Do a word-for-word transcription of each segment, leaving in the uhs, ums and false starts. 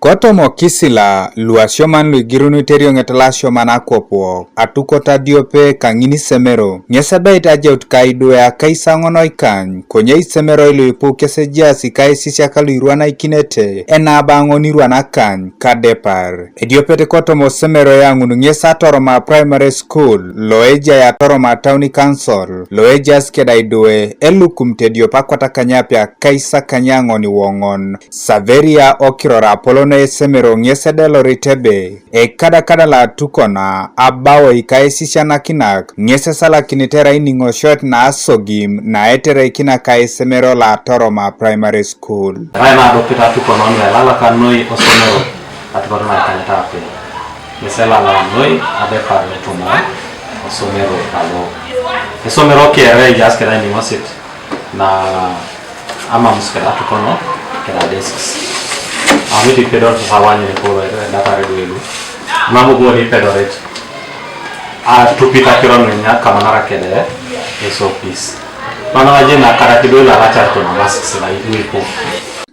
Kotomo kisila lu asioman lu igirunit erioŋet lo asioman akwap wok, atukot adiope kaŋin isemero, ŋes ebeit ajeut ka idwe akaisaŋon oikany, konye isemeroi lu ipu kes ejaas ikaisisiak lu irwanaikinete, enaaba ŋon irwanakany kadepar. Ediopet kotomo isemeroi aŋun ŋes Atoroma Primary School, lo ejai Atoroma Town Council, lo ejaas keda idwe elukum tediop akwatakanyape akaisakany aŋon iwoŋon. Saveria Okiror apolon esemero ŋes edelorit ebe, ekadakada lo atukona abao ikaisisianakinak ŋes esalakinit erai niŋosiot na asogim na etereikina ka esemero lo Atoroma Primary School. Erai na adopet atukono nu elalaka noi osomero, atukot na ikanyet ape. Ŋes elala noi adepar lotomo osomero kalo. Esomero kere ejaas kere niŋosit na amamus keda atukono keda desks. Amit ipedor sasa wanyene polo edatare duelu. Mamu boni ipedorit. Atupit akiro nuenya kamanara kede S O Ps. Mana aje na kara kiduelu arachar tona masks na ipu.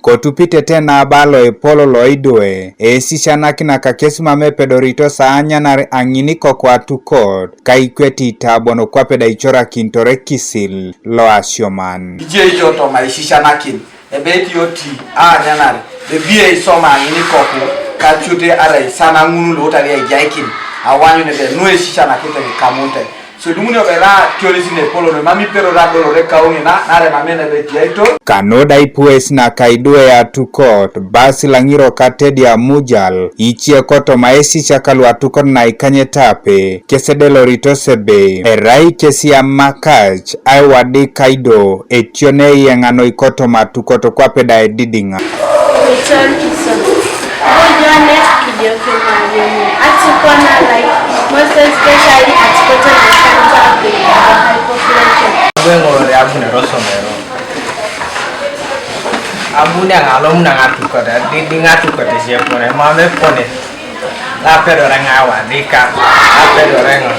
Kotupitete nabo aloipolo loidwe, esisianakinak kes mam epedoritos aanyanar aŋin ikoku atukot, ka ikweti itabon kwape da icorakinitore ekisil lo asioman. Ijo ijo toma isisianakin, ebe etioti aanyanar, ebe isoma aŋin ikoku, ka cut arai sana ŋun luutari aijaikin, awanyun ebe nu esisianakinete ŋikamunte. Sodumuni obera tionis nepolon, mam iperor adolore kauni na, nare mam enebe etiaitor. Kanu da ipues naka idwe atukot, bas laŋiro ka Teddy Amujal, icie kotoma esisiak lu atukot na ikanyet ape, kes edeloritos ebe, erai kesi amakach, aiwadik kaido, etion eyeŋa noi kotoma atukot kwape da edidiŋa. Return to sender. Bojo anet kidio kemalimu. Atukona, like, most especially atukot na ikanyet ape, high population. Abu eŋolore abunere osomero. Abuni aŋalom naŋ atukot, didi ŋatukot esiepone, mam epone. Lapedore ŋa awadika, lapedore ŋa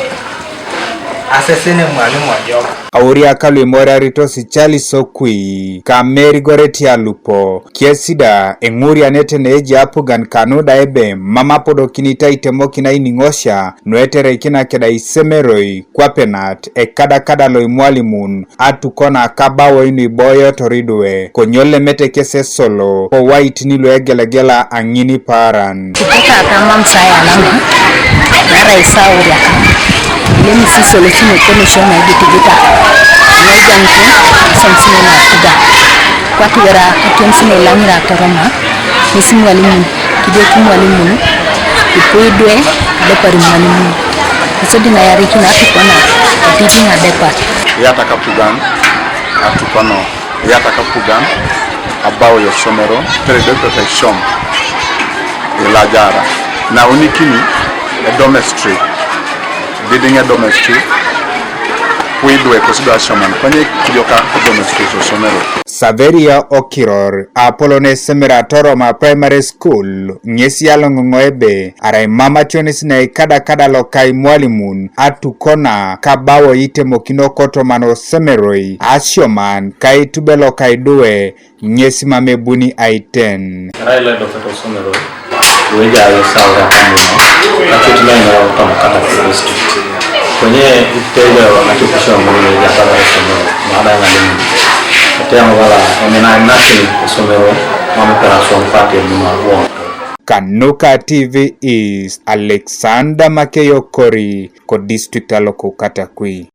asesen emwalimu ojok. Auriak lu imoriaritos Charles Okwi, ka Mary Goretti Alupo, kesi da eŋurianete neeji apugan kanu da ebe mam apodokinitai aitemokin ainiŋosia, nu etereikina keda isemeroi, kwape nat, ekadakada lo imwalimun, atukona kabawoi nu iboyotor idwe, konye olemete kes esolo, kowaitin lu egelegela aŋin ipaaran. Kipeta atamam saya nanu, nara isauriaka. Lemi sisolo sine kono shona igitigita. Wajan ko, son sine na kuda. Kwatu wera, aton sine lamira toroma. Nisi mwalimu, kideki mwalimu. Ipuidwe, depari mwalimu. Isodi na yariki na atukona, atiti na depari. Yata kapugan, atukono. Eyata kapugan, abao yosomero, teredoto teshom ilajara. Na unikini, edomestri, diding edomestri, kuidwe kosido asioman, konye kijoka edomestri sosomero. Saveria Okiror, apolon esemero Atoroma Primary School, ŋesi aloŋoŋo ebe, arai mamationis na ikadakada loka imwalimun, atukona, kabao itemokino kotoman osemeroi, asioman, ka itube loka idwe, ŋesi mam ebuni aiten. Erai lo edopet osomero, lueja ayo saura kamuno, kakit lo ina utama kata ku district. Konye itejo atukisho mulu lueja kata osomero, mada ngalimu. Ete amabala, emena nakin osomero, mamu kera suam pati emuna uang. Kanuka T V East, Alexander Makeyo Kori, ko district aloko Katakwi.